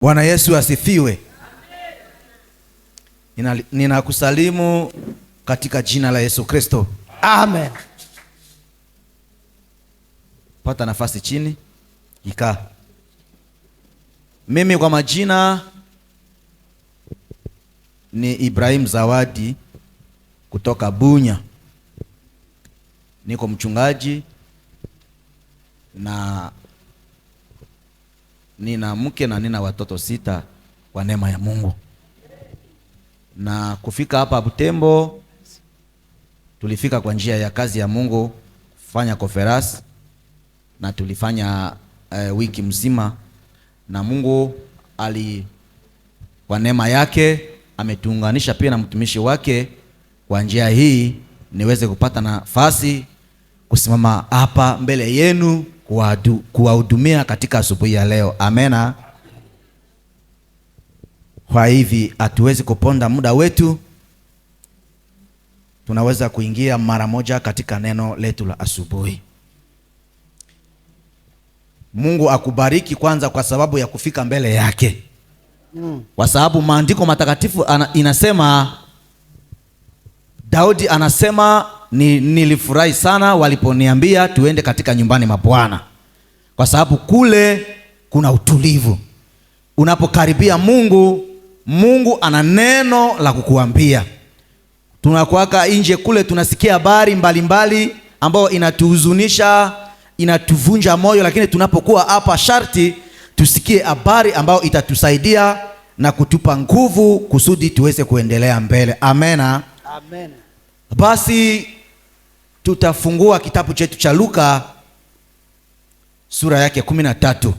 Bwana Yesu asifiwe. Ninakusalimu katika jina la Yesu Kristo. Amen. Pata nafasi chini, ikaa. Mimi kwa majina ni Ibrahim Zawadi kutoka Bunya. Niko mchungaji na nina mke na nina watoto 6 kwa neema ya Mungu. Na kufika hapa Butembo tulifika kwa njia ya kazi ya Mungu, kufanya conference, na tulifanya wiki mzima, na Mungu kwa neema yake ametuunganisha pia na mtumishi wake. Kwa njia hii niweze kupata nafasi kusimama hapa mbele yenu kuwahudumia katika asubuhi ya leo. Amena. Kwa hivi hatuwezi kuponda muda wetu, tunaweza kuingia mara moja katika neno letu la asubuhi. Mungu akubariki kwanza kwa sababu ya kufika mbele yake. Kwa sababu maandiko matakatifu inasema, Daudi anasema nilifurahi sana waliponiambia tuende katika nyumbani mwa Bwana, kwa sababu kule kuna utulivu. Unapokaribia Mungu, Mungu ana neno la kukuambia. Tunakuwaka nje kule tunasikia habari mbalimbali ambayo inatuhuzunisha, inatuvunja moyo, lakini tunapokuwa hapa sharti tusikie habari ambayo itatusaidia na kutupa nguvu kusudi tuweze kuendelea mbele. Amena. Amen. Basi tutafungua kitabu chetu cha Luka sura yake 13.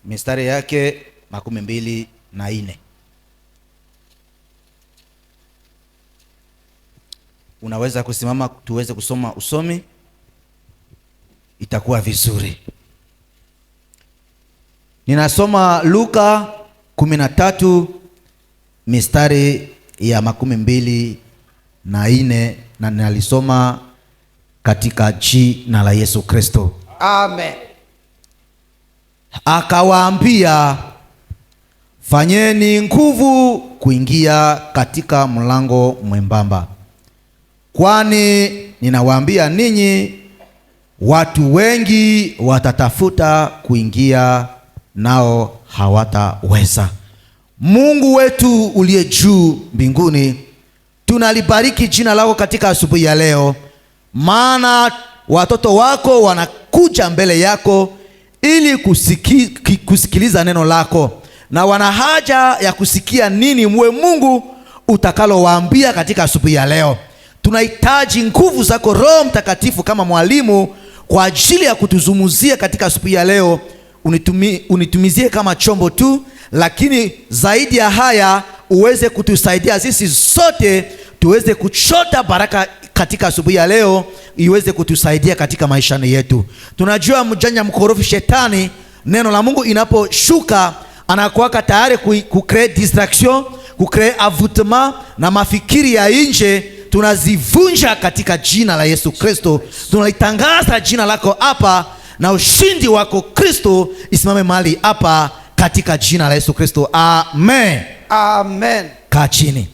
Mistari yake 24. Unaweza kusimama tuweze kusoma usomi, itakuwa vizuri. Ninasoma Luka 13 mistari ya 24 na ninalisoma katika jina la Yesu Kristo. Amen. Akawaambia, fanyeni nguvu kuingia katika mlango mwembamba, kwani ninawaambia ninyi, watu wengi watatafuta kuingia nao hawataweza. Mungu wetu uliye juu mbinguni, tunalibariki jina lako katika asubuhi ya leo, maana watoto wako wanakuja mbele yako ili kusikiliza neno lako, na wana haja ya kusikia nini mwe Mungu utakalowaambia katika asubuhi ya leo. Tunahitaji nguvu zako Roho Mtakatifu kama mwalimu kwa ajili ya kutuzungumzia katika asubuhi ya leo. Unitumizie kama chombo tu, lakini zaidi ya haya uweze kutusaidia sisi sote tuweze kuchota baraka katika asubuhi ya leo, iweze kutusaidia katika maisha yetu. Tunajua mjanja mkorofi shetani, neno la Mungu inaposhuka anakuwa tayari ku create distraction, ku create avoutement na mafikiri ya nje. Tunazivunja katika jina la Yesu Kristo. Tunalitangaza jina lako hapa na ushindi wako Kristo isimame mahali hapa katika jina la Yesu Kristo. Amen. Amen. Kaa chini.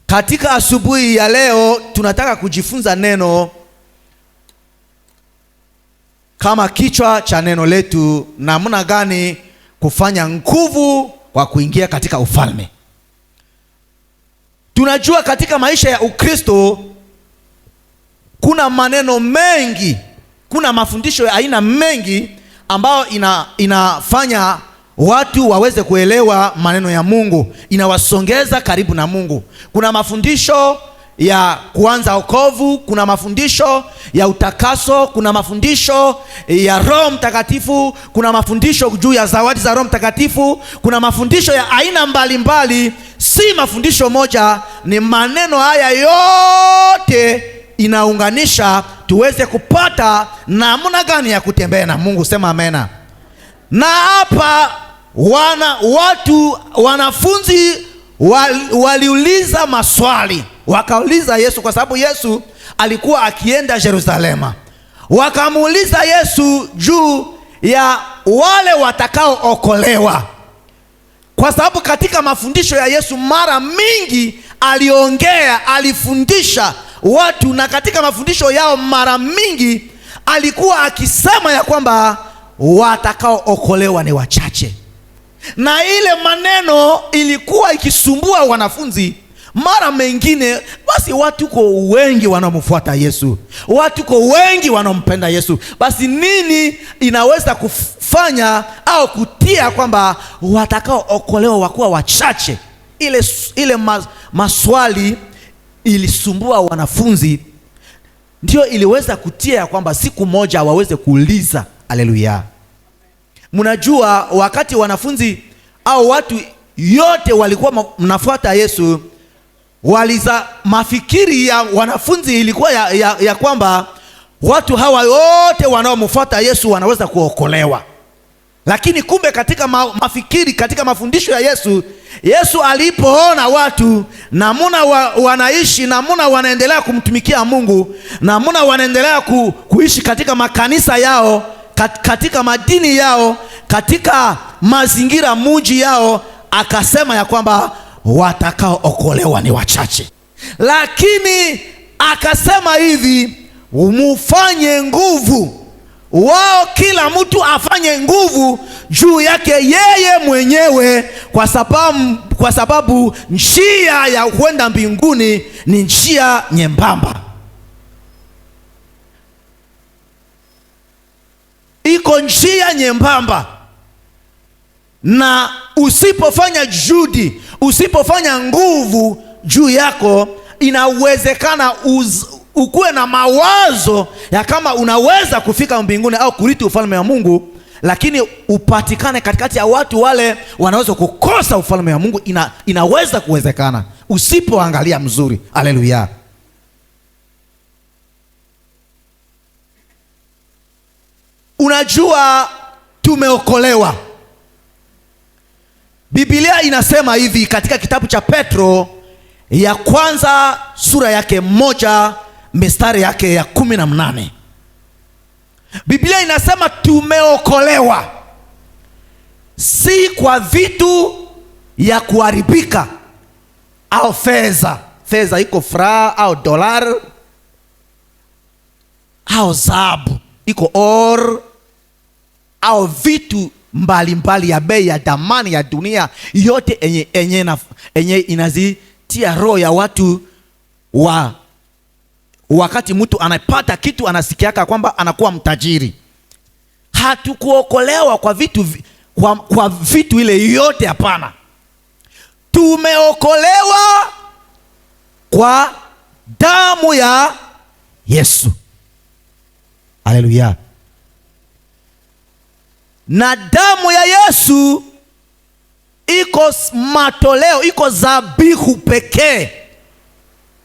Katika asubuhi ya leo tunataka kujifunza neno kama kichwa cha neno letu, namna gani kufanya nguvu kwa kuingia katika ufalme. Tunajua katika maisha ya Ukristo kuna maneno mengi, kuna mafundisho ya aina mengi ambayo inafanya watu waweze kuelewa maneno ya Mungu, inawasongeza karibu na Mungu. Kuna mafundisho ya kuanza wokovu, kuna mafundisho ya utakaso, kuna mafundisho ya Roho Mtakatifu, kuna mafundisho juu ya zawadi za Roho Mtakatifu, kuna mafundisho ya aina mbalimbali. Si mafundisho moja, ni maneno haya yote inaunganisha tuweze kupata namna gani ya kutembea na Mungu. Sema amena. Na hapa wanafunzi waliuliza maswali, wakauliza Yesu kwa sababu Yesu alikuwa akienda Yerusalema. Wakamuuliza Yesu juu ya wale watakaookolewa, kwa sababu katika mafundisho ya Yesu mara mingi aliongea, alifundisha watu, na katika mafundisho yao mara mingi alikuwa akisema ya kwamba watakaookolewa ni wachache. Na ile maneno ilikuwa ikisumbua wanafunzi mara mengine. Basi watu ko wengi wanaomfuata Yesu, watu ko wengi wanaompenda Yesu, basi nini inaweza kufanya au kutia kwamba watakaookolewa wakuwa wachache? Ile maswali ilisumbua wanafunzi, ndio iliweza kutia kwamba siku moja waweze kuuliza. Haleluya. Mnajua wakati wanafunzi au watu yote walikuwa mnafuata Yesu, waliza mafikiri ya wanafunzi ilikuwa ya kwamba watu hawa wote wanaomfuata Yesu wanaweza kuokolewa. Lakini kumbe katika mafikiri, katika mafundisho ya Yesu, Yesu alipoona watu namna wanaishi, namna wanaendelea kumtumikia Mungu, namna wanaendelea kuishi katika makanisa yao, katika madini yao, katika mazingira muji yao, akasema ya kwamba watakaookolewa ni wachache. Lakini akasema hivi, mufanye nguvu wao, kila mtu afanye nguvu juu yake yeye mwenyewe, kwa sababu njia ya kwenda mbinguni ni njia nyembamba. Iko njia nyembamba, na usipofanya juhudi, usipofanya nguvu juu yako, inawezekana ukuwe na mawazo ya kama unaweza kufika mbinguni au kurithi ufalme wa Mungu, lakini upatikane katikati ya watu wale wanaweza kukosa ufalme wa Mungu. Inaweza kuwezekana usipoangalia mzuri. Haleluya. Unajua tumeokolewa. Biblia inasema hivi katika kitabu cha Petro ya kwanza sura yake 1 mistari yake ya 18. Biblia inasema tumeokolewa si kwa vitu ya kuharibika au fedha. Fedha iko fra au dolar au dhahabu, iko or au vitu mbalimbali ya bei ya thamani ya dunia yote enye inazitia roho ya watu wa wakati mtu anapata kitu anasikiaka kwamba anakuwa mtajiri. Hatukuokolewa kwa vitu kwa vitu ile yote, hapana. Tumeokolewa kwa damu ya Yesu. Haleluya. Na damu ya Yesu iko matoleo, iko dhabihu pekee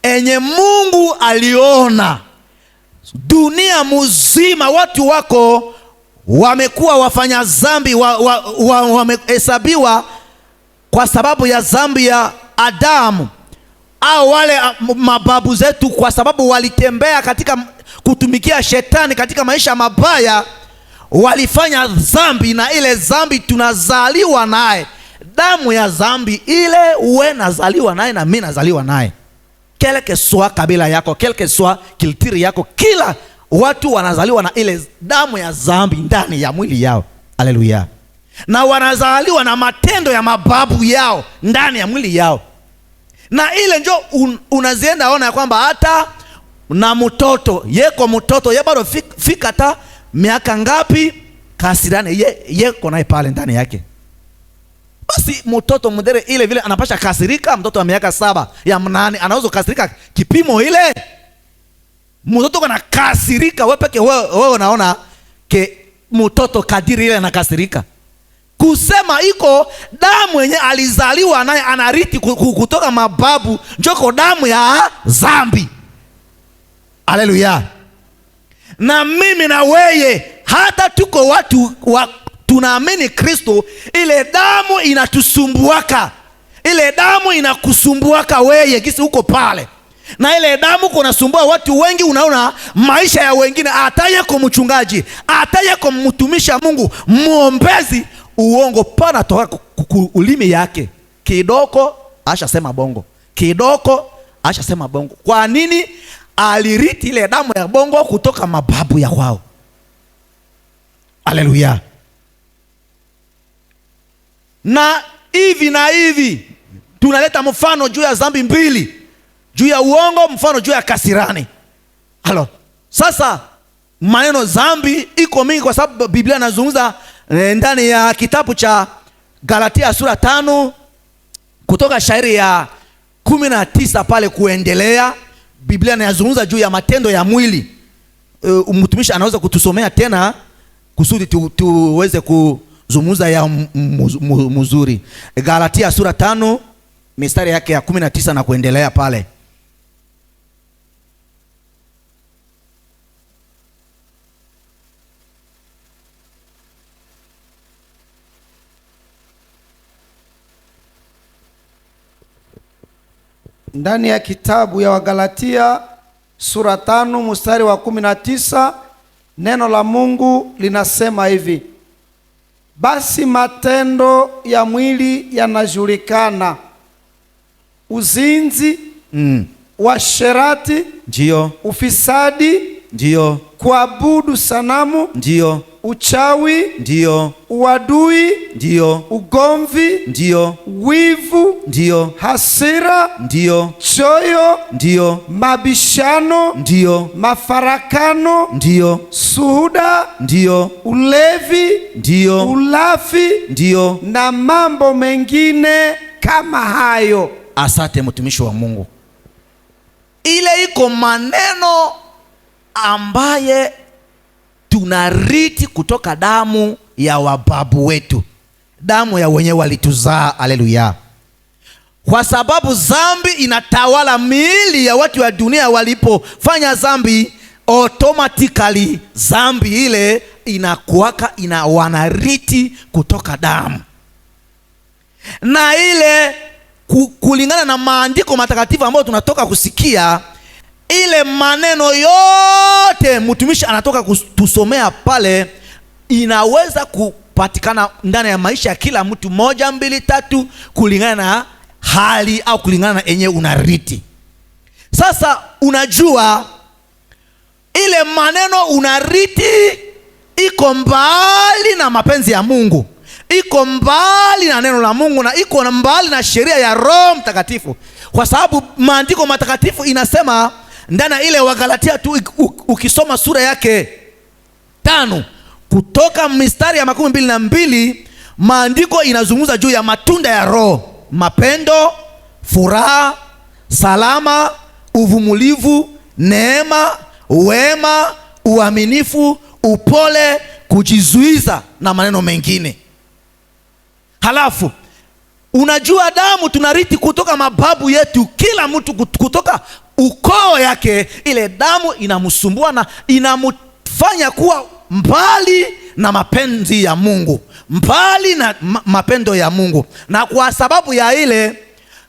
enye Mungu aliona dunia mzima watu wako wamekuwa wafanya dhambi, wamehesabiwa kwa sababu ya dhambi ya Adamu au wale mababu zetu, kwa sababu walitembea katika kutumikia shetani katika maisha mabaya, walifanya dhambi, na ile dhambi tunazaliwa naye. Damu ya dhambi ile uwe nazaliwa naye na mimi nazaliwa naye. Quel que soit kabila yako, quel que soit culture yako, kila watu wanazaliwa na ile damu ya dhambi ndani ya mwili yao. Haleluya. Na wanazaliwa na matendo ya mababu yao ndani ya mwili yao. Na ile njo unazienda ona ya kwamba hata na mtoto, yeko mtoto, ye bado fika hata miaka ngapi kasirane, yeko naye pale ndani yake. Basi mtoto mdere ile vile anapasha kasirika, mtoto wa miaka 7 ya 8 anaweza kasirika kipimo ile. Mtoto kana kasirika, wewe peke wewe unaona ke mtoto kadiri ile anakasirika. Kusema iko damu yenye alizaliwa naye anariti kutoka mababu, njoko damu ya dhambi. Haleluya. Na mimi na weye, hata tuko watu wa, tunaamini Kristo, ile damu inatusumbuaka, ile damu inakusumbuaka weye gisi uko pale, na ile damu kunasumbua watu wengi. Unaona maisha ya wengine, hata yako mchungaji, hata yako mtumishi wa Mungu, muombezi, uongo pana toka ulimi yake kidogo, ashasema bongo kidogo, ashasema bongo. Kwa nini? Aliriti ile damu ya bongo kutoka mababu ya kwao. Haleluya! Na hivi na hivi tunaleta mfano juu ya zambi mbili, juu ya uongo, mfano juu ya kasirani. Halo, sasa maneno zambi iko mingi, kwa sababu Biblia inazungumza ndani ya kitabu cha Galatia sura 5 kutoka shairi ya 19 pale kuendelea, Biblia inazungumza juu ya matendo ya mwili. Mtumishi anaweza kutusomea tena kusudi tuweze kuzungumza ya mzuri. Galatia sura 5 mistari yake ya 19 na kuendelea pale. Ndani ya kitabu ya Wagalatia sura 5 mstari wa 19, neno la Mungu linasema hivi: basi matendo ya mwili yanajulikana, uzinzi, uasherati, ufisadi, kuabudu sanamu, uchawi, uadui, ugomvi, wivu, hasira, choyo, mabishano, mafarakano, suhuda, ulevi, ulafi, na mambo mengine kama hayo. Asante mtumishi wa Mungu. Ile iko maneno ambaye tunariti kutoka damu ya wababu wetu, damu ya wenye walituzaa. Haleluya. Kwa sababu zambi inatawala miili ya watu wa dunia, walipofanya zambi automatically zambi ile inakuwaka ina wanariti kutoka damu. Na ile kulingana na maandiko matakatifu ambayo tunatoka kusikia, ile maneno yote mtumishi anatoka kutusomea pale inaweza kupatikana ndani ya maisha ya kila mtu, 1 2 3, kulingana na hali au kulingana na enye unariti. Sasa unajua ile maneno unariti iko mbali na mapenzi ya Mungu, iko mbali na neno la Mungu, na iko mbali na sheria ya Roho Mtakatifu. Kwa sababu maandiko matakatifu inasema ndani ya ile Wagalatia tu, ukisoma sura yake 5 kutoka mistari ya 22, maandiko inazungumza juu ya matunda ya Roho: mapendo, furaha, salama, uvumulivu, neema, wema, uaminifu, upole, kujizuiza na maneno mengine. Halafu unajua damu tunariti kutoka mababu yetu, kila mtu kutoka ukoo yake, ile damu inamsumbua na inamfanya kuwa mbali na mapenzi ya Mungu, mbali na mapendo ya Mungu. Na kwa sababu ya ile,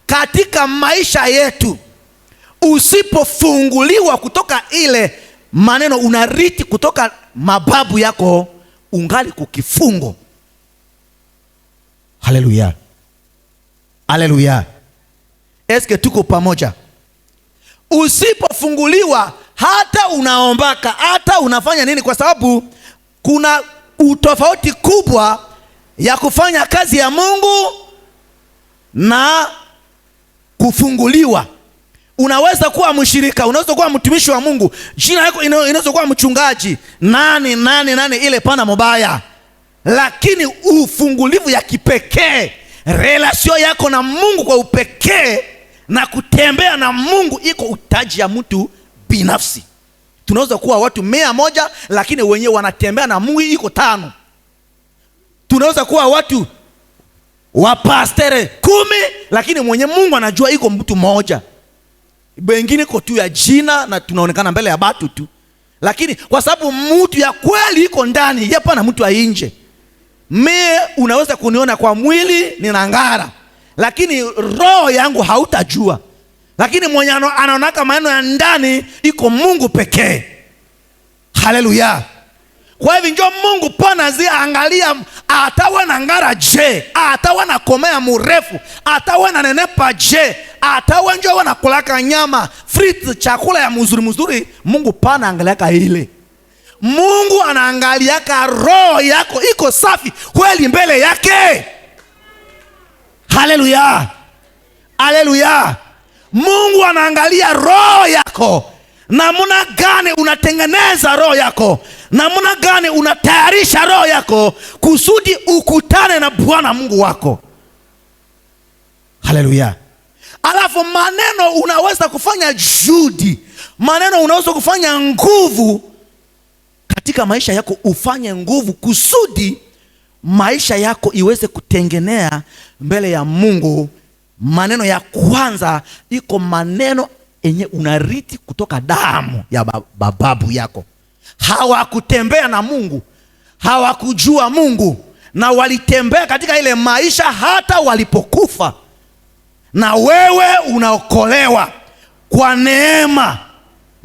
katika maisha yetu usipofunguliwa kutoka ile maneno unariti kutoka mababu yako, ungali kukifungo. Haleluya, haleluya. Eske tuko pamoja? Usipofunguliwa, hata unaombaka, hata unafanya nini, kwa sababu kuna utofauti kubwa ya kufanya kazi ya Mungu na kufunguliwa. Unaweza kuwa mshirika, unaweza kuwa mtumishi wa Mungu, jina yako inaweza kuwa mchungaji, nani nani nani, ile pana mubaya, lakini ufungulivu ya kipekee, relasio yako na Mungu kwa upekee na kutembea na Mungu iko utaji ya mtu binafsi. Tunaweza kuwa watu 100 lakini wenyewe wanatembea na Mungu iko 5. Tunaweza kuwa watu wa pastere 10 lakini mwenye Mungu anajua iko mtu mmoja. Wengine iko tu ya jina na tunaonekana mbele ya watu tu. Lakini kwa sababu mtu ya kweli iko ndani, hapana na mtu ya nje. Mie unaweza kuniona kwa mwili ninang'ara, lakini roho yangu hautajua. Lakini mwenye anaonaka maneno ya ndani iko Mungu pekee. Haleluya. Kwa hivyo njo Mungu pana zi angalia, atawe na ngara je, atawe na komea murefu, atawe na nenepa je, atawe njo wana kulaka nyama, frites, chakula ya mzuri mzuri. Mungu pana angaliaka ile. Mungu anaangaliaka roho yako iko safi kweli mbele yake. Haleluya. Haleluya. Mungu anaangalia roho yako. Namna gani unatengeneza roho yako? Namna gani unatayarisha roho yako kusudi ukutane na Bwana Mungu wako? Haleluya. Alafu maneno unaweza kufanya juhudi, maneno unaweza kufanya nguvu katika maisha yako, ufanye nguvu kusudi maisha yako iweze kutengenea mbele ya Mungu. Maneno ya kwanza iko maneno enye unariti kutoka damu ya bababu yako. Hawakutembea na Mungu, hawakujua Mungu, na walitembea katika ile maisha hata walipokufa. Na wewe unaokolewa kwa neema,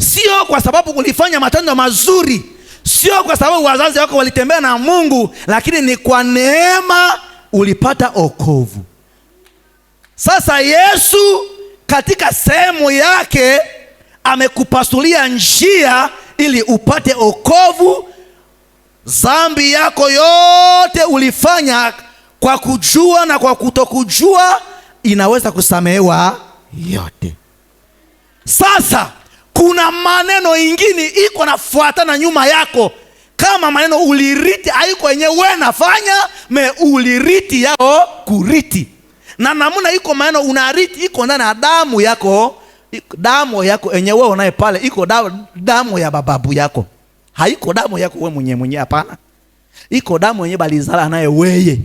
sio kwa sababu ulifanya matendo mazuri, sio kwa sababu wazazi wako walitembea na Mungu, lakini ni kwa neema ulipata wokovu. Sasa Yesu katika sehemu yake amekupasulia njia ili upate wokovu. Dhambi yako yote ulifanya kwa kujua na kwa kutokujua inaweza kusamehewa yote. Sasa kuna maneno ingine iko nafuatana nyuma yako, kama maneno uliriti haiko yenyewe wewe nafanya, me uliriti yao kuriti. Na namna iko maneno unariti iko ndani ya damu yako, damu yako yenyewe wewe unaye pale iko damu ya bababu yako. Haiko damu yako wewe mwenyewe, hapana. Iko damu yenyewe balizala naye weye.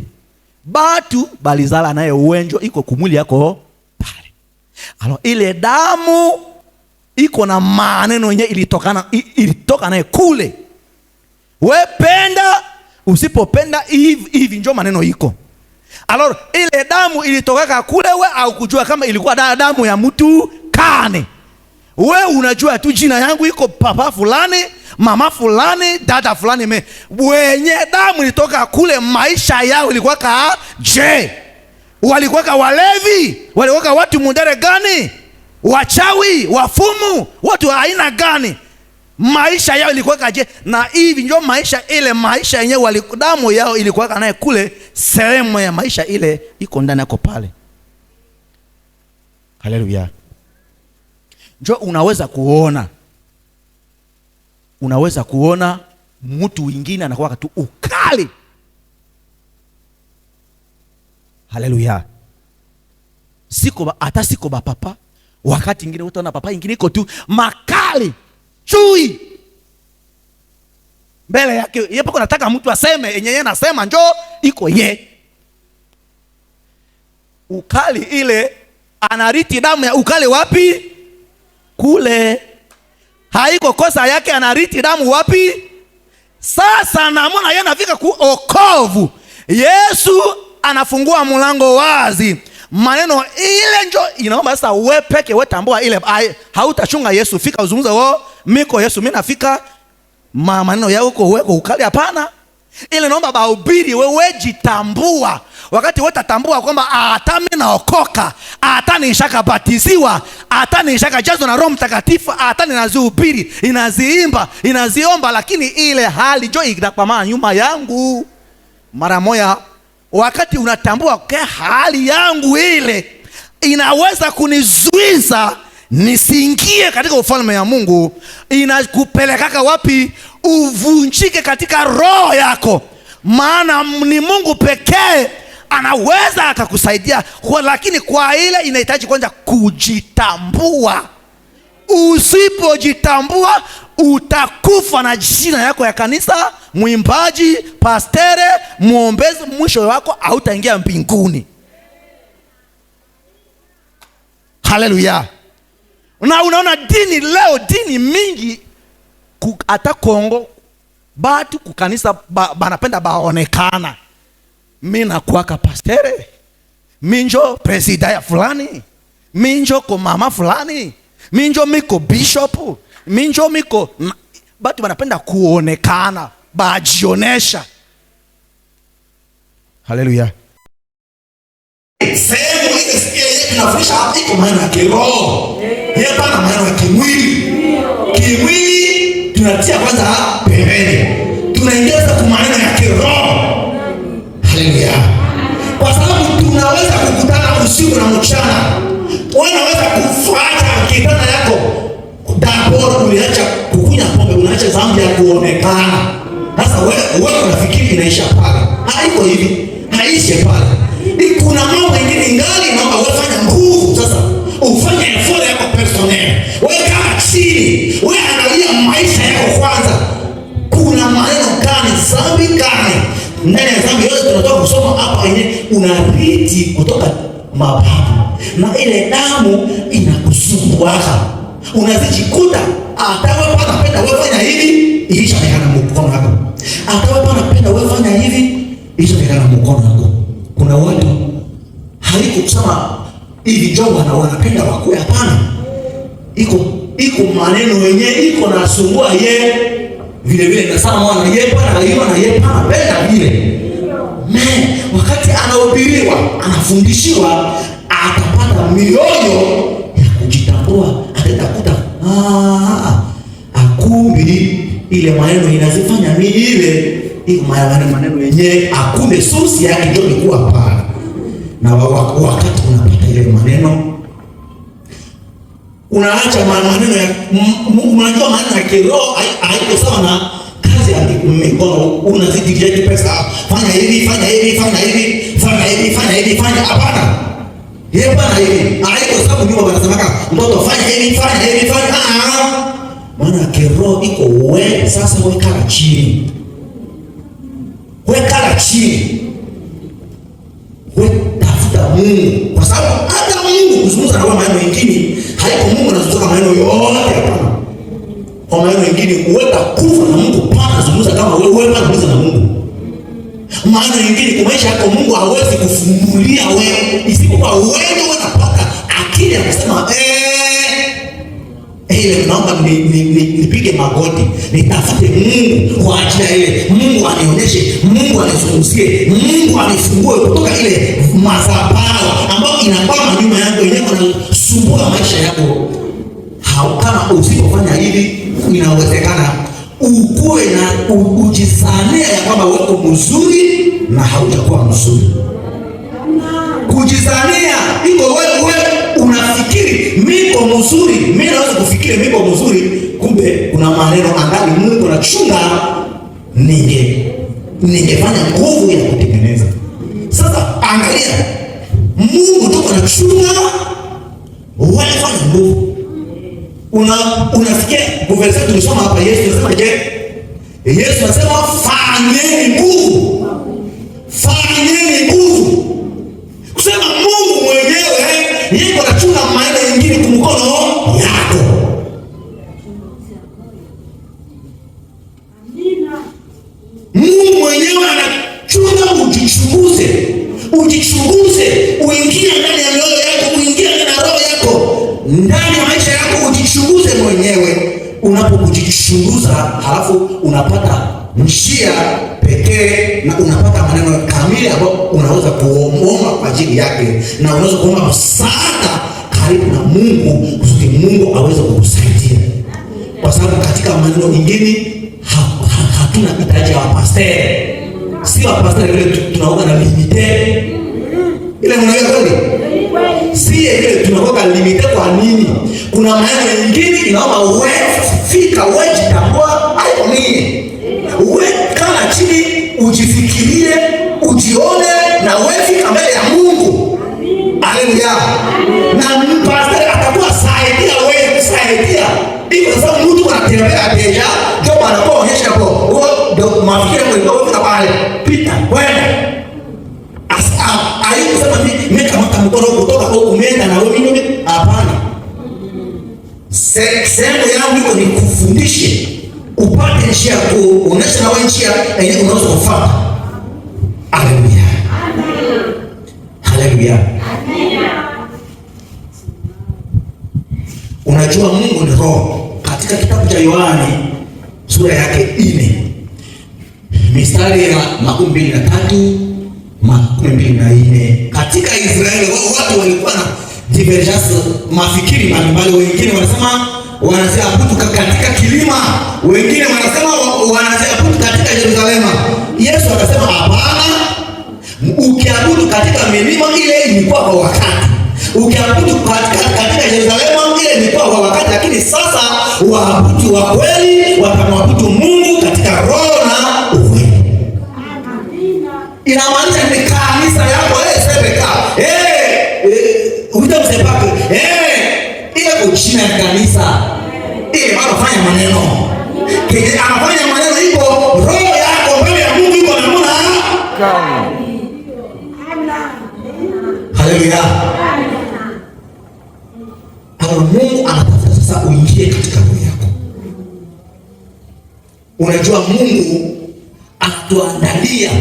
Batu balizala naye wenjo iko kumwili yako pale. Alors ile damu iko na maneno yenyewe ilitoka naye kule. We penda usipopenda hivi njo maneno iko. Alors ile damu ilitokaka kule, we au kujua kama ilikuwa damu ya mtu kane. We unajua tu jina yangu iko papa fulani, mama fulani, dada fulani, me wenye damu ilitoka kule maisha yao ilikuwa ka je? Walikuwa ka walevi? Walikuwa ka watu mundare gani? Wachawi, wafumu, watu wa aina gani? Maisha yao ilikuwa kaje? Na hivi ndio maisha ile, maisha yenyewe damu yao ilikuwa naye kule, sehemu ya maisha ile iko ndani yako pale. Haleluya. Njo unaweza kuona, unaweza kuona mtu mwingine anakuwa tu ukali. Haleluya. Siko hata siko ba papa, wakati mwingine utaona papa mwingine iko tu makali, chui mbele yake. Yeye pako nataka mtu aseme yenye yeye anasema njo iko ye. Ukali ile anariti damu ya ukali wapi? Kule. Haiko kosa yake, anariti damu wapi? Sasa namuona yeye anafika ku okovu. Yesu anafungua mlango wazi. Maneno ile njo inaomba sasa wewe peke wewe tambua ile, hautachunga Yesu fika uzungumze wao miko Yesu mimi nafika maneno yao uko wewe ukali, hapana. Ile naomba bahubiri wewe jitambua. Wakati wewe utatambua kwamba hata mimi naokoka, hata nishakabatiziwa, hata nishakajazwa na Roho Mtakatifu, hata ninazihubiri, inaziimba, inaziomba, lakini ile hali njo inakwama nyuma yangu. Mara moja wakati unatambua ke hali yangu ile inaweza kunizuiza nisiingie katika ufalme ya Mungu, inakupelekaka wapi? Uvunjike katika roho yako. Maana ni Mungu pekee anaweza akakusaidia, lakini kwa ile inahitaji kwanza kujitambua. Usipojitambua utakufa na jina yako ya kanisa, mwimbaji, pastere, muombezi, mwisho wako hautaingia mbinguni. Haleluya. Na unaona dini leo, dini mingi Hata Kongo batu kukanisa banapenda baonekana, mi nakuwaka pasteur, minjo président ya fulani, minjo ko mama fulani, minjo miko bishop, minjo miko batu banapenda kuonekana, bajionesha. Haleluya. Sehemu ile tunafundisha hapa iko maneno ya kiroho, yeye pana maneno ya kimwili. Kimwili tunatia kwanza pembeni, tunaingia sasa kwa maneno ya kiroho. Haleluya! Kwa sababu tunaweza kukutana usiku na mchana, wanaweza kufuata kitanda yako d'abord, uliacha kukunya pombe, unaacha dhambi ya kuonekana. Sasa wewe unafikiri inaisha pale? Haiko hivi, haishe pale. Kuna mambo mengine ngali naomba wewe fanya nguvu sasa, ufanye effort yako personnel, wewe kaa chini, wewe angalia maisha yako kwanza. Kuna maneno gani, dhambi gani ndani ya dhambi yote tunatoka kusoma hapa, yenye unariti kutoka mababu, na ile damu inakusumbuaka, unazijikuta hata wewe panapenda wewe fanya hivi, ilishaonekana mkono wako, hata wewe panapenda wewe fanya hivi, ilishaonekana mkono wako. Kuna watu haiko kusema hivi njo wanapenda wakue, hapana, iko maneno yenye iko nasumbua ye vile vile na sana mwana ye pana hiyo na ye pana penda vile me, wakati anahubiriwa anafundishiwa, atapata mioyo ya kujitambua, atatakuta akumbi ile maneno inazifanya mimi ile iko maneno yenyewe, akumbe source yake ndio ilikuwa pale. Na wakati unapata ile maneno unaacha maneno ya unajua maneno ya kiroho haiko sawa na kazi ya mikono. Unazidi pesa, fanya hivi, fanya hivi, fanya hivi, fanya hivi, fanya hivi, fanya hapana. Yeye bwana hivi haiko sababu nyuma wanasemaka mtoto fanya hivi, fanya hivi, fanya ah, maana kiroho iko we. Sasa wewe kaa chini, wewe kaa chini, wewe tafuta Mungu, kwa sababu hata Mungu kuzungumza na wewe maneno mengine haiko. Mungu anazungumza maneno yote, hapana. Kwa maneno mengine uweka kufa na Mungu pana zungumza kama wewe wewe zungumza na Mungu. Maana nyingine kwa maisha yako Mungu hawezi kufungulia wewe isipokuwa wewe unapata akili ya kusema ile naomba nipige magoti nitafute Mungu kwa ajili ya ile, Mungu anionyeshe, Mungu anizungumzie, Mungu anifungue kutoka ile madhabahu ambayo inakwama nyuma yangu yenyewe inasumbua maisha yako. Kama usipofanya hivi, inawezekana ukuwe na ujizania ya kwamba wewe mzuri na haujakuwa mzuri. Kujizania iko wewe unafikiri miko mzuri, mimi naweza kufikiri miko mzuri, kumbe kuna maneno angali Mungu anachunga, ningefanya nguvu ya kutengeneza. Sasa angalia, Mungu tu anachunga, wewe fanya nguvu. Unafikia verse tulisoma hapa, Yesu anasema je? Yesu anasema fanyeni nguvu, fanyeni nguvu. Kusema Mungu mwenyewe yeye anachunga maneno mengine kumkono yako. Mungu mwenyewe anachunga ujichunguze, ujichunguze, uingie ndani ya mioyo yako, uingie ndani ya roho yako, ndani ya maisha yako, ujichunguze mwenyewe. Unapokujichunguza halafu unapata njia pekee na unapata maneno kamili ambayo unaweza kuomba kwa ajili yake, na unaweza kuomba msaada karibu na Mungu kusudi Mungu aweze kukusaidia, kwa sababu katika maneno mengine hatuna hitaji ya wapasteri, si wapasteri vile tunaoga na limité ile, mnaweza kweli, si ile tunakuwa limité. Kwa nini? Kuna maneno mengine inaomba wewe fika, wewe jitambua, haiko nini, wewe kaa chini ujifikirie, ujione na wewe fika mbele ya Mungu. Haleluya! Na pastor atakuwa saidia wewe, kusaidia iko sasa. Mtu anatembea déjà, ndio maana kwa onyesha hapo, huo ndio mafikiri yako ilikuwa wewe pale, pita kwenda ayu kusema mimi kama mkono kutoka huko umeenda na wewe mimi, hapana. Sehemu yangu iko nikufundishe. Upate njia ya kuonesha na wewe njia yenye unaweza kufuata. Haleluya. Haleluya. Unajua Mungu ni roho. Katika kitabu cha Yohani sura yake 4 mistari ya 23 24, katika Israeli watu walikuwa na divergence mafikiri mbalimbali. Wengine wanasema wanaziabudu katika kilima, wengine wanasema wanaziabudu katika Yerusalemu. Yesu akasema hapana, ukiabudu katika milima ile ilikuwa kwa wakati, ukiabudu katika Yerusalemu ile ilikuwa kwa wakati, lakini sasa waabudu wa kweli watamwabudu Mungu katika roho na ukweli. Inamaanisha ni kanisa yako sebeka uita msepake ile kuchina ya kanisa ile bado fanya maneno kile anafanya maneno iko roho yako mbele ya Mungu iko namna gani? Haleluya. Hapo Mungu anatafuta sasa uingie katika roho yako. Unajua Mungu anatuandalia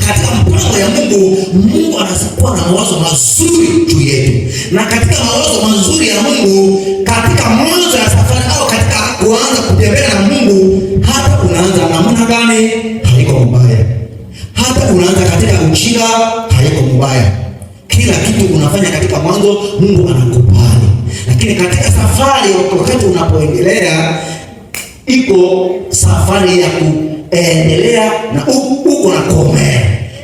katika mpango ya Mungu. Mungu anakuwa na mawazo mazuri juu yetu, na katika mawazo mazuri ya Mungu, katika mwanzo ya safari au katika kuanza kutembea na Mungu, hata unaanza namna gani haiko mbaya, hata unaanza katika ujinga haiko mbaya. Kila kitu unafanya katika mwanzo Mungu anakubali, lakini katika safari, wakati unapoendelea, iko safari ya kuendelea na uko na komea,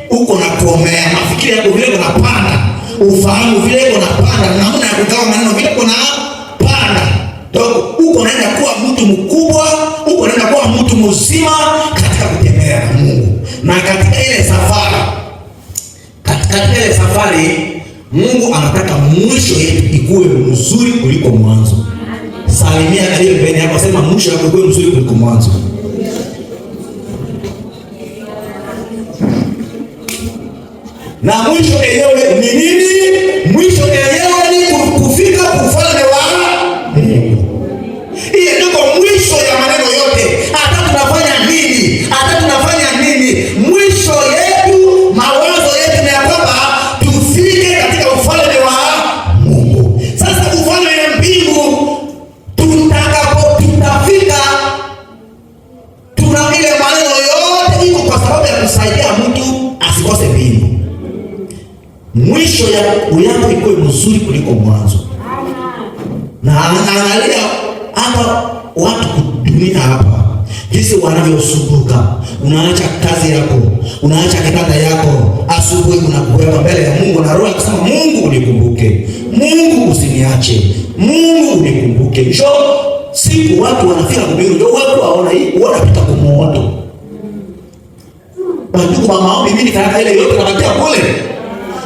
uko na komea, mafikiri yako vile unapanda, ufahamu vile unapanda, namna ya kugawa maneno vile unapanda, uko naenda kuwa mtu mkubwa, uko naenda kuwa mtu mzima katika kutembea na Mungu. Na katika ile safari, katika ile safari Mungu anataka mwisho yetu ikuwe mzuri kuliko mwanzo. Salimia aliye mbele yako, sema mwisho wako ikuwe mzuri kuliko mwanzo. Na mwisho yenyewe ni nini? Mwisho yenyewe ni kufika ufalme wa Mungu. Hiyo ndio mwisho ya maneno yote. Hata tunafanya nini? Hata tunafanya nini? Mwisho yetu, mawazo yetu ni ya kwamba tufike katika ufalme wa Mungu. Sasa ufalme wa mbingu tutafika, tuna ile maneno yote iko kwa sababu ya kusaidia mtu asikose mbingu. Mwisho yako ikuwe mzuri kuliko mwanzo. Na angalia hata watu dunia hapa jinsi wanavyosumbuka. Unaacha kazi yako, unaacha kitanda yako, asubuhi unakuweka mbele ya Mungu na roho kusema Mungu unikumbuke, Mungu usiniache, Mungu unikumbuke. Njoo siku watu wanafika mbinguni, ndio watu waona hii wanapita kwa moto. Bandugu wa maombi mimi karaka ile yote nabakia kule.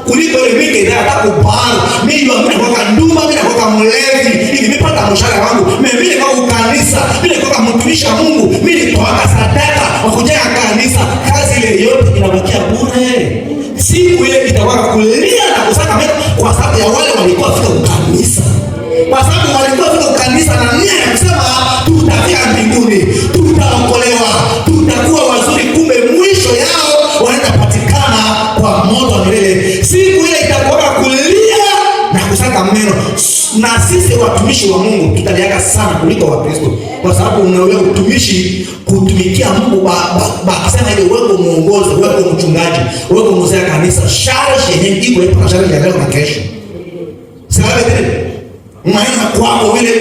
Kuliko ile mingi ile hata kubali. Mimi ndio mimi nakuwa nduma, mimi nakuwa mlevi. Hivi nimepata mshahara wangu. Mimi nilikuwa kanisa, mimi nilikuwa mtumishi wa Mungu, mimi nilitoa sadaka wa kujenga kanisa. Kazi ile yote inabakia bure. Siku ile itakuwa kulia na kusaka meno kwa sababu ya wale walikuwa fika kanisa. Kwa sababu walikuwa fika kanisa na nia ya kusema tutafika mbinguni, tutaokolewa, tutakuwa wazuri, kumbe mwisho yao wanaenda patikana kwa moto wa milele. Siku ile itakuwa kulia na kusaka meno. Na sisi watumishi wa Mungu tutaliaka sana kuliko Wakristo, kwa sababu unawe utumishi kutumikia Mungu bakisema ile wewe muongozi, wewe mchungaji, wewe mzee wa kanisa, charge yenyewe iko ipo na charge ya leo na kesho. Sawa vile maana kwako vile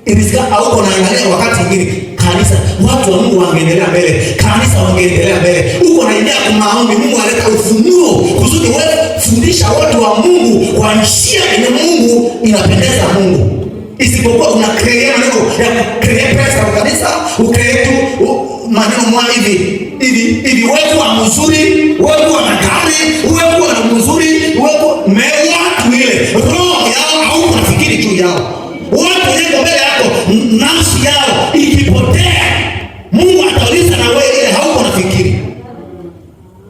ilisika au unaangalia wakati mwingine kanisa watu wa Mungu wangeendelea mbele, kanisa wangeendelea mbele. Uko naingia kwa maombi, Mungu analeta ufunuo kusudi wewe fundisha watu wa Mungu kwa njia yenye Mungu inapendeza Mungu. Isipokuwa una create maneno ya create pesa kwa kanisa, ucreate tu maneno mwa hivi hivi hivi, wewe kuwa mzuri, wewe kuwa na gari, wewe kuwa na mzuri, wewe watu ile roho yao au unafikiri juu yao. Watu wenye mbele yako nafsi yao ikipotea, Mungu atauliza na wewe ile hauko nafikiri.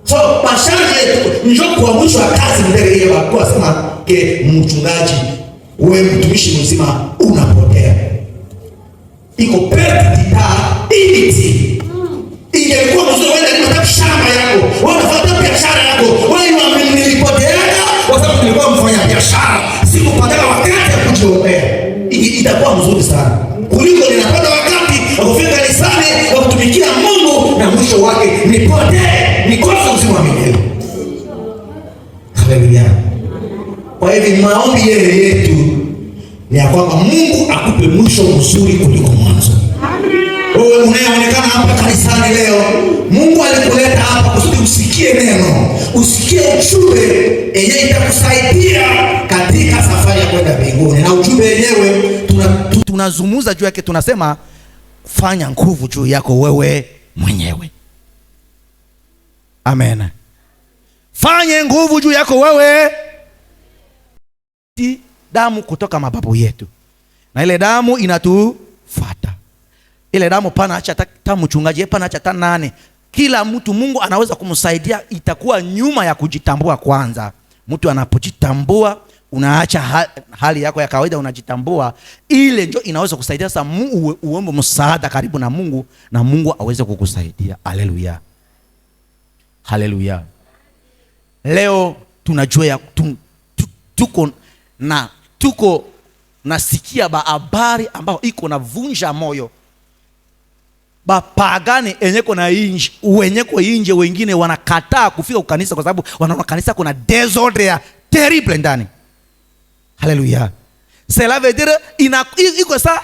So masharti yetu njoo kwa mwisho wa kazi mbele ile wako sema ke mchungaji, wewe mtumishi mzima unapotea. Iko perte d'etat ili Miti ingekuwa mzuri, wewe ndio unataka shamba yako, wewe unafanya biashara yako, wewe nilipoteaka kwa sababu nilikuwa mfanya biashara, sikupata wakati ya kujiombea. Itakuwa mzuri sana kuliko ninapata wakati wa kufika kanisani wa kutumikia Mungu na mwisho wake nipotee, nikose uzima wa milele. Haleluya! Kwa hivyo maombi yetu ni ya kwamba Mungu akupe mwisho mzuri kuliko mwanzo. Wewe unayeonekana hapa kanisani leo, Mungu alikuleta hapa kusudi usikie neno, usikie ujumbe yenyewe itakusaidia katika safari ya kwenda mbinguni. Na ujumbe yenyewe tunazungumza juu yake, tunasema fanya nguvu juu yako wewe mwenyewe. Amen. Fanye nguvu juu yako wewe. Damu kutoka mababu yetu, na ile damu inatufuata. Ile damu pana acha ta mchungaji, pana acha ta nani. Kila mtu Mungu anaweza kumsaidia, itakuwa nyuma ya kujitambua kwanza. Mtu anapojitambua, unaacha hali yako ya kawaida, unajitambua, ile ndio inaweza kusaidia sasa uombe msaada karibu na Mungu, na Mungu aweze kukusaidia. Haleluya. Haleluya. Leo tunajua ya, tuko nasikia ba habari ambao iko na vunja moyo. Bapagani enyeko na inje, wenyeko inje wengine wanakataa kufika kanisa kwa sababu wanaona kanisa kuna desordre ya terrible ndani. Haleluya. Cela veut dire iko sa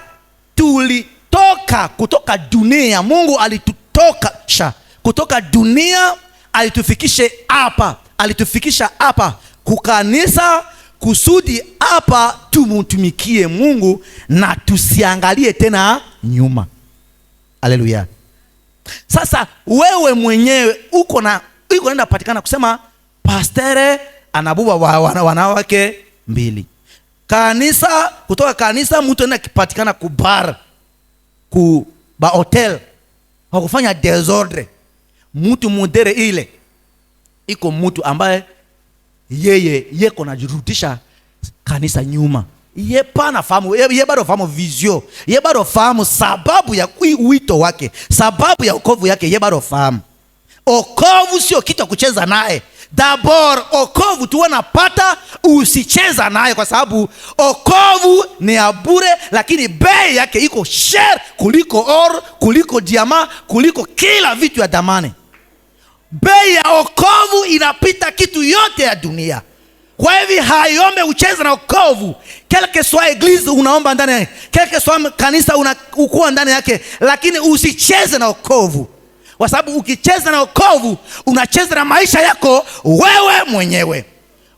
tulitoka kutoka dunia, Mungu alitutoka sha kutoka dunia, alitufikishe hapa, alitufikisha hapa kukanisa kusudi hapa tumutumikie Mungu na tusiangalie tena nyuma. Haleluya. Sasa wewe mwenyewe uko naenda patikana kusema pastere anabuba wanawake mbili. Kanisa, kutoka kanisa mtu anaenda kipatikana ku bar, ku ba hotel, kwa kufanya desordre. Mtu mudere ile iko mtu ambaye yeye yeko najirudisha kanisa nyuma. Ye pana fahamu, ye bado fahamu vision, ye bado fahamu sababu ya wito wake, sababu ya wokovu yake, ye bado fahamu. Wokovu sio kitu kucheza naye. D'abord wokovu tu unapata, usicheza naye kwa sababu wokovu ni ya bure, lakini bei yake iko cher kuliko or, kuliko diamant, kuliko kila vitu ya thamani. Bei ya wokovu inapita kitu yote ya dunia. Kwa hivi haiombe ucheze na wokovu. Quelque soit église unaomba ndani yake, quelque soit kanisa unakuwa ndani yake, lakini usicheze na wokovu. Kwa sababu ukicheza na wokovu unacheza na maisha yako wewe mwenyewe.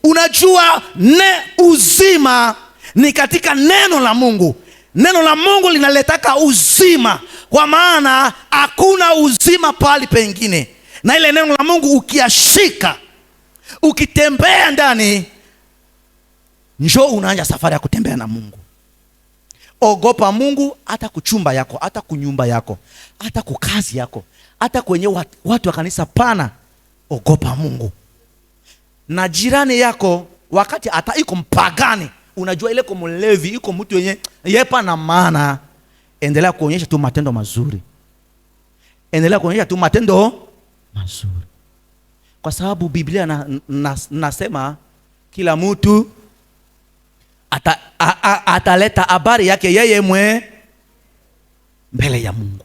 Unajua ne uzima ni katika neno la Mungu. Neno la Mungu linaletaka uzima, kwa maana hakuna uzima pali pengine. Na ile neno la Mungu ukiashika, ukitembea ndani, njoo unaanza safari ya kutembea na Mungu. Ogopa Mungu hata kuchumba yako, hata kunyumba yako, hata kukazi yako, hata kwenye watu wa kanisa pana. Ogopa Mungu. Na jirani yako wakati hata iko mpagani, unajua ile iko mlevi, iko mtu yenye yepa na maana, endelea kuonyesha tu matendo mazuri. Endelea kuonyesha tu matendo mazuri. Kwa sababu Biblia nasema kila mtu ataleta habari yake yeye mwe mbele ya Mungu.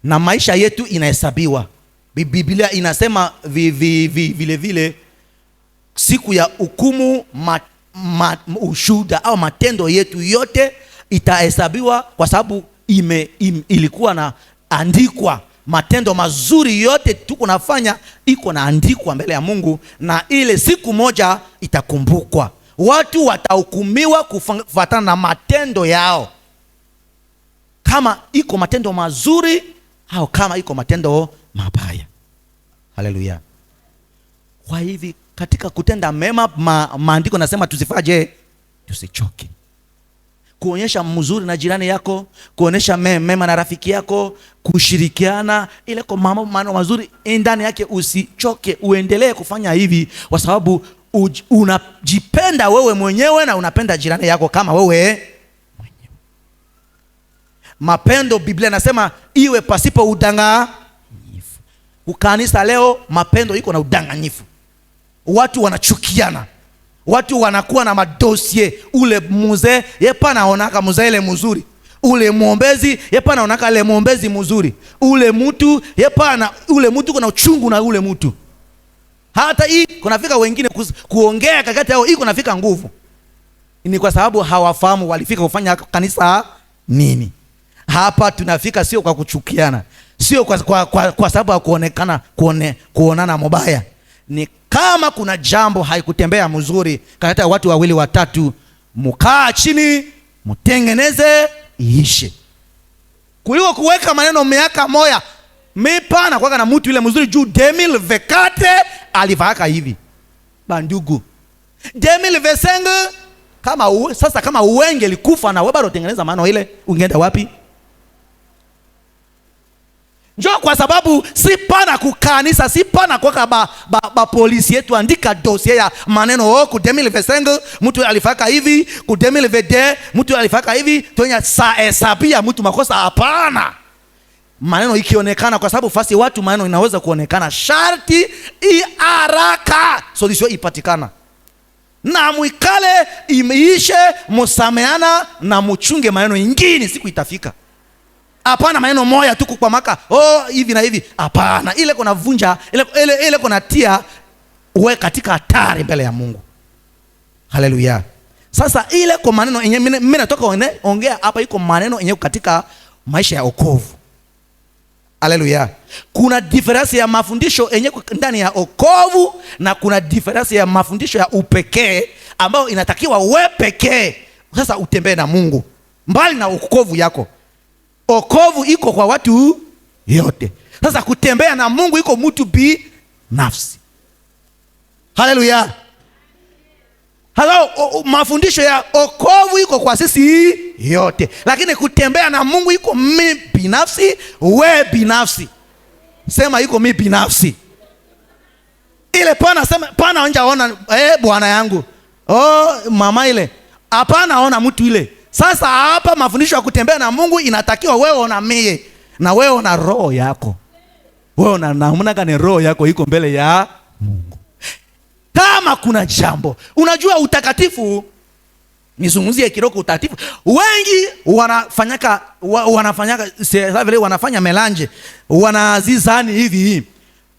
Na maisha yetu inahesabiwa. Biblia inasema vile vile siku ya hukumu ushuhuda au matendo yetu yote itahesabiwa, kwa sababu ilikuwa na andikwa. Matendo mazuri yote tuko nafanya iko naandikwa mbele ya Mungu, na ile siku moja itakumbukwa. Watu watahukumiwa kufuatana na matendo yao, kama iko matendo mazuri au kama iko matendo mabaya. Haleluya. Kwa hivi katika kutenda mema, maandiko nasema tusifaje? Tusichoke. Kuonyesha mzuri na jirani yako, kuonyesha mema na rafiki yako, kushirikiana ile kwa mambo mazuri ndani yake, usichoke, uendelee kufanya hivi kwa sababu unajipenda wewe mwenyewe na unapenda jirani yako kama wewe mwenyewe. Mapendo Biblia nasema iwe pasipo udanganyifu. Ukanisa leo mapendo iko na udanganyifu. Watu wanachukiana. Watu wanakuwa na madosie. Ule mzee yepa naonaka mzee ile mzuri. Ule muombezi yepa naonaka ile muombezi mzuri. Ule mtu yepa na ule mtu kuna uchungu na ule mtu. Hata hii kunafika wengine kuongea kakati yao, hii kunafika nguvu. Ni kwa sababu hawafahamu walifika kufanya kanisa nini. Hapa tunafika sio kwa kuchukiana, sio kwa sababu ya kuonekana, kuonana mubaya. Ni kama kuna jambo haikutembea mzuri kati ya watu wawili watatu, mkaa chini mtengeneze iishe, kuliko kuweka maneno miaka moya. Mipana kwa na mtu ile mzuri juu 2024 alivaka hivi bandugu 2025 kama sasa kama uwenge likufa na wewe bado utengeneza maana ile, ungeenda wapi? Njoo kwa sababu si pana kukanisa, si pana kwa ba polisi yetu andika dossier ya maneno oh, ku 2025 mtu alifaka hivi, ku 2022 mtu alifaka hivi, tonya sa hesabia mtu makosa. Hapana. Maneno ikionekana, kwa sababu fasi watu maneno inaweza kuonekana, sharti haraka solution ipatikana. Na mwikale imeishe, musameana na muchunge maneno ingine, siku itafika. Hapana maneno moya tu kwa maka, oh hivi na hivi. Hapana, ile kuna vunja, ile kuna tia uwe katika hatari mbele ya Mungu. Haleluya. Sasa ile kwa maneno yenye mimi natoka ongea hapa, iko maneno yenye katika maisha ya wokovu. Haleluya. Kuna difference ya mafundisho yenye ndani ya wokovu na kuna difference ya mafundisho ya upekee ambayo inatakiwa wewe pekee sasa utembee na Mungu mbali na wokovu yako. Wokovu iko kwa watu yote. Sasa kutembea na Mungu iko mtu binafsi. Haleluya. Halo, mafundisho ya wokovu iko kwa sisi yote, lakini kutembea na Mungu iko mimi binafsi, we binafsi. Sema iko mimi binafsi. Ile pana sema pana nja ona bwana yangu. Oh mama ile. Hapana ona mtu ile. Sasa hapa mafundisho ya kutembea na Mungu inatakiwa wewe ona mie na wewe ona roho yako. Wewe ona namna gani roho yako iko mbele ya Mungu. Kama kuna jambo, unajua utakatifu, nizungumzie kidogo utakatifu. Wengi wanafanyaka vile wanafanya melange, wanazizani hivi.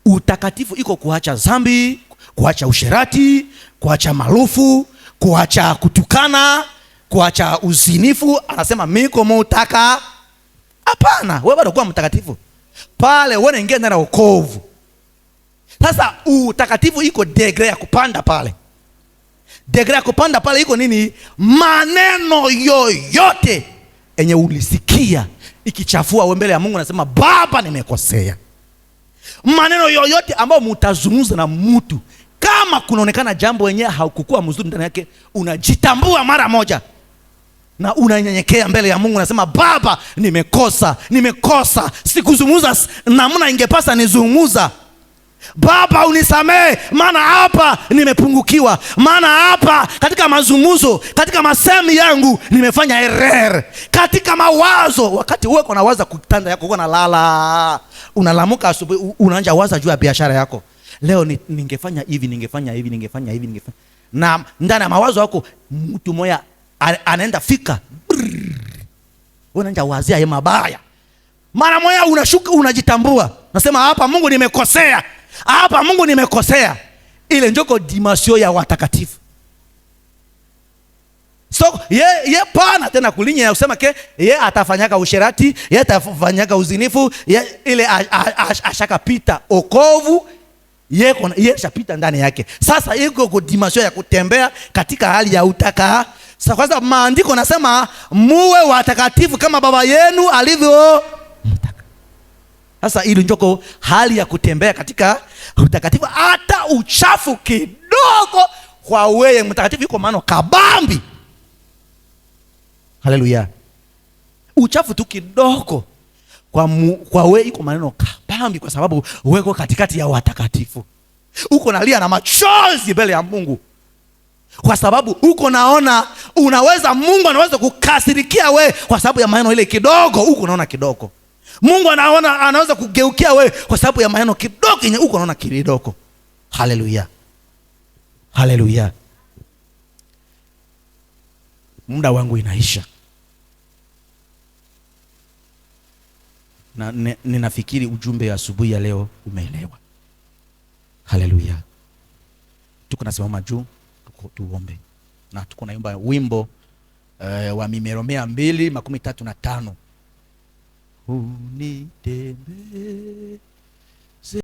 Utakatifu iko kuacha dhambi, kuacha usherati, kuacha marufu, kuacha kutukana, kuacha uzinifu. Anasema miko mutaka. Hapana, wewe bado kuwa mtakatifu. Pale wewe unaingia ndani ya wokovu. Sasa utakatifu iko degree ya kupanda pale. Degree ya kupanda pale iko nini? Maneno yoyote enye ulisikia ikichafua wewe mbele ya Mungu, nasema Baba nimekosea. Maneno yoyote ambayo mtazungumza na mtu, kama kunaonekana jambo yenyewe haukukua mzuri ndani yake, unajitambua mara moja na unanyenyekea mbele ya Mungu, unasema Baba nimekosa, nimekosa, sikuzungumza namna ingepasa nizungumza. Baba unisamee, maana hapa nimepungukiwa, maana hapa katika mazungumzo, katika masemi yangu nimefanya error, katika mawazo. Wakati wewe unawaza kutanda yako, uko unalala, unalamuka asubuhi, unaanza waza juu ya biashara yako. Leo ningefanya hivi, ningefanya hivi, ningefanya hivi, ningefanya. Na ndani ya mawazo yako mtu mmoja anaenda fika. Unaanza wazia ya mabaya. Mara moja unashuka, unajitambua. Nasema hapa Mungu nimekosea. Hapa Mungu nimekosea. Ile njoko dimension ya watakatifu. So ye pana tena kulinya ya kusema ke ye atafanyaka usherati, ye atafanyaka uzinifu, ye ile ashakapita okovu, ye kona, ye shapita ndani yake. Sasa iko kwa dimension ya kutembea katika hali ya utaka. Sasa kwanza maandiko nasema muwe watakatifu kama baba yenu alivyo mtakatifu. Sasa ili njoko hali ya kutembea katika utakatifu, hata uchafu kidogo kwa wewe mtakatifu yuko maana kabambi. Haleluya. Uchafu tu kidogo kwa wewe iko maneno kabambi, kwa sababu wewe katikati ya watakatifu. Uko nalia na machozi mbele ya Mungu. Kwa sababu uko naona unaweza, Mungu anaweza kukasirikia we kwa sababu ya maneno ile kidogo uko naona kidogo. Mungu anaona anaweza kugeukia we kwa sababu ya maneno kidogo yenye uko naona kidogo. Haleluya, haleluya. Muda wangu inaisha na ninafikiri ujumbe wa asubuhi ya leo umeelewa. Haleluya. Tuko nasimama juu tuombe, na tuko naimba wimbo wa mimero 235. Unitembee.